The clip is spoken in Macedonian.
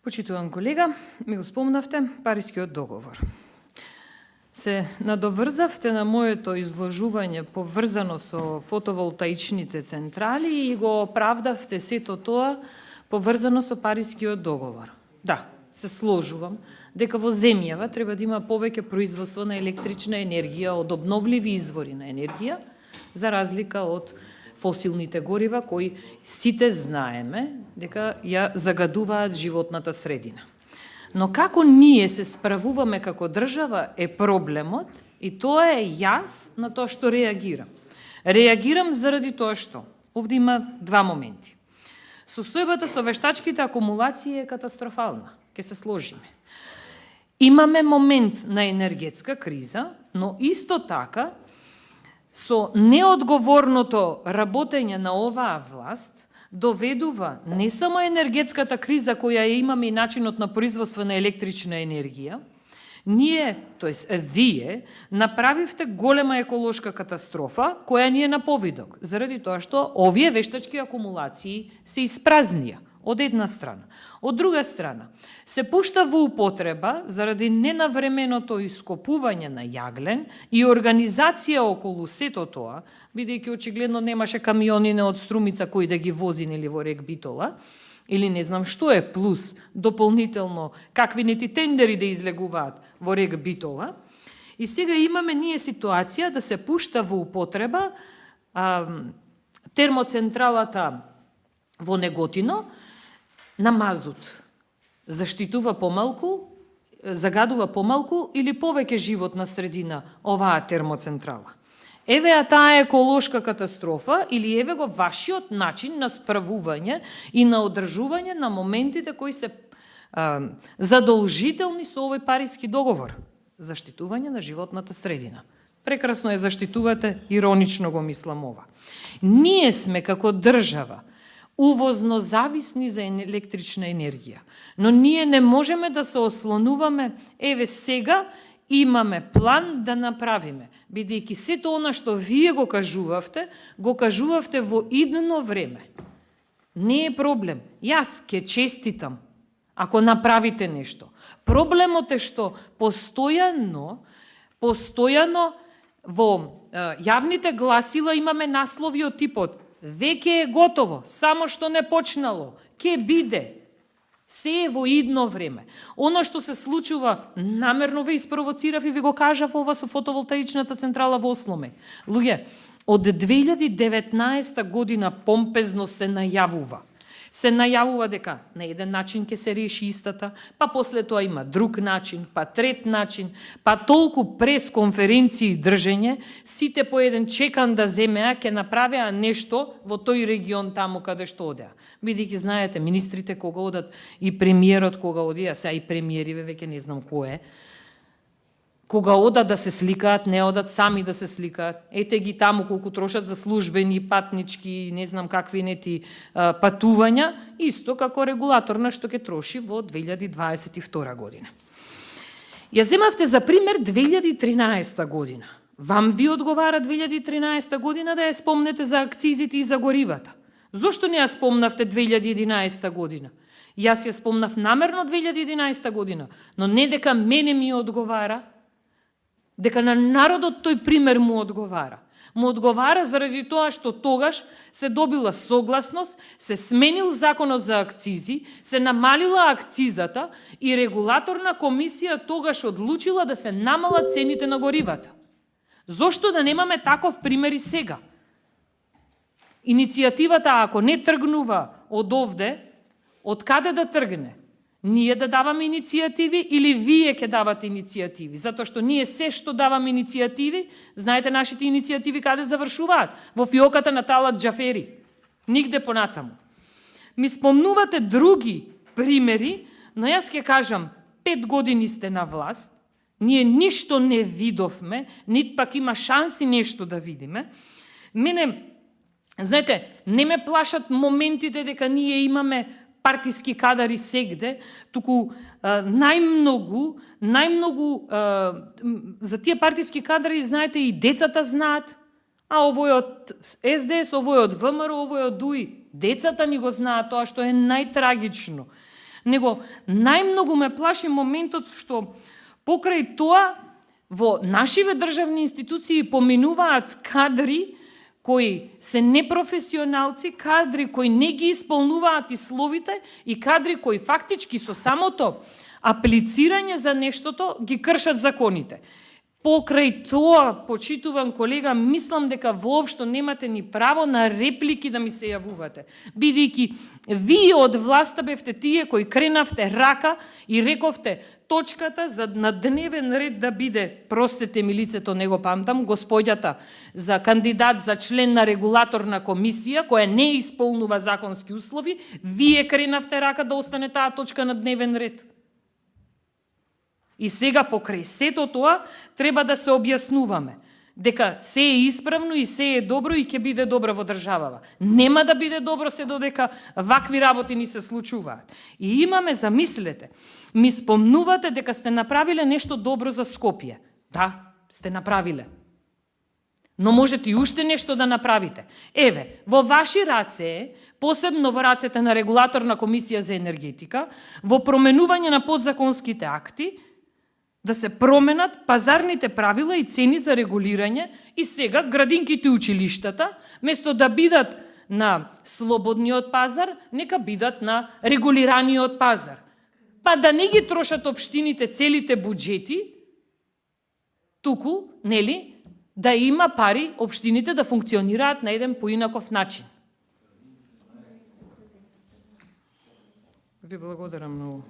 Почитуван колега, ми го спомнавте, Парискиот договор. Се надоврзавте на моето изложување поврзано со фотоволтаичните централи и го оправдавте сето тоа поврзано со Парискиот договор. Да, се сложувам дека во земјава треба да има повеќе производство на електрична енергија од обновливи извори на енергија, за разлика од фосилните горива кои сите знаеме дека ја загадуваат животната средина. Но како ние се справуваме како држава е проблемот и тоа е јас на тоа што реагирам. Реагирам заради тоа што овде има два моменти. Состојбата со вештачките акумулации е катастрофална, ќе се сложиме. Имаме момент на енергетска криза, но исто така со неодговорното работење на оваа власт доведува не само енергетската криза која ја имаме и начинот на производство на електрична енергија, вие направивте голема еколошка катастрофа која ни е на повидок, заради тоа што овие вештачки акумулации се испразнија од една страна. Од друга страна, се пушта во употреба заради ненавременото ископување на јаглен и организација околу сето тоа, бидејќи очигледно немаше камиони од Струмица кои да ги вози нели во рек Битола, или не знам што е плюс дополнително какви нети тендери да излегуваат во рек Битола. И сега имаме ние ситуација да се пушта во употреба термоцентралата во Неготино на мазут. Заштитува помалку, загадува помалку или повеќе животна средина оваа термоцентрала. Еве таа еколошка катастрофа или еве го вашиот начин на справување и на одржување на моментите кои се задолжителни со овој Париски договор. Заштитување на животната средина. Прекрасно е заштитувате, иронично го мислам ова. Ние сме како држава увозно зависни за електрична енергија. Но ние не можеме да се ослонуваме, еве сега имаме план да направиме, бидејќи сето она што вие го кажувавте во идно време. Не е проблем. Јас ќе честитам ако направите нешто. Проблемот е што постојано во јавните гласила имаме наслови од типот веќе е готово, само што не почнало, ке биде. Се е во идно време. Оно што се случува, намерно ве испровоцирав и ви го кажав ова со фотоволтаичната централа во Осломе. Луѓе, од 2019 година помпезно се најавува. Се најавува дека на еден начин ќе се реши истата, па после тоа има друг начин, па трет начин, па толку пресконференции држење, сите по еден чекан да земеа, ќе направеа нешто во тој регион таму каде што одеа. Бидејќи знаете, министрите кога одат и премиерот кога оди, а сега и премиериве веќе не знам кој е, кога одат да се сликаат, не одат сами да се сликаат. Ете ги таму колку трошат за службени, патнички, не знам какви нети патувања, исто како регулаторна што ќе троши во 2022 година. Ја земавте за пример 2013 година. Вам ви одговара 2013 година да ја спомнете за акцизите и за горивата. Зошто не ја спомнавте 2011 година? Јас ја спомнав намерно 2011 година, но не дека мене ми одговара, дека на народот тој пример му одговара. Му одговара заради тоа што тогаш се добила согласност, се сменил законот за акцизи, се намалила акцизата и регулаторна комисија тогаш одлучила да се намалат цените на горивата. Зошто да немаме таков пример и сега? Иницијативата, ако не тргнува од овде, од каде да тргне? Ние да даваме иницијативи или вие ќе давате иницијативи? Затоа што ние се што даваме иницијативи, знаете нашите иницијативи каде завршуваат? Во фиоката на Талат Џафери. Нигде понатаму. Ми спомнувате други примери, но јас ќе кажам, 5 години сте на власт, ние ништо не видовме, нит пак има шанси нешто да видиме. Знаете, не ме плашат моментите дека ние имаме партиски кадари сегде, туку најмногу за тие партиски кадари, знаете, и децата знаат, а овој од СДС, овој од ВМРО, овој од ДУИ, децата ни го знаат тоа што е најтрагично. Него најмногу ме плаши моментот што покрај тоа во нашиве државни институции поминуваат кадри кои се непрофесионалци, кадри кои не ги исполнуваат условите и кадри кои фактички со самото аплицирање за нештото ги кршат законите. Покрај тоа, почитуван колега, мислам дека воопшто немате ни право на реплики да ми се јавувате. Бидејќи вие од власта бевте тие кои кренавте рака и рековте точката за на дневен ред да биде, простете ми лицето не го памтам, господјата за кандидат за член на регулаторна комисија, која не исполнува законски услови, вие кренавте рака да остане таа точка на дневен ред. И сега покрај сето тоа треба да се објаснуваме дека се е исправно и се е добро и ќе биде добро во државава. Нема да биде добро се додека вакви работи ни се случуваат. И имаме, замислете, ми спомнувате дека сте направиле нешто добро за Скопје. Да, сте направиле. Но можете и уште нешто да направите. Еве, во ваши раце, посебно во рацете на регулаторна комисија за енергетика, во променување на подзаконските акти, да се променат пазарните правила и цени за регулирање и сега градинките и училиштата, место да бидат на слободниот пазар, нека бидат на регулираниот пазар. Па да не ги трошат општините целите буџети, туку, нели, да има пари општините да функционираат на еден поинаков начин. Ви благодарам многу.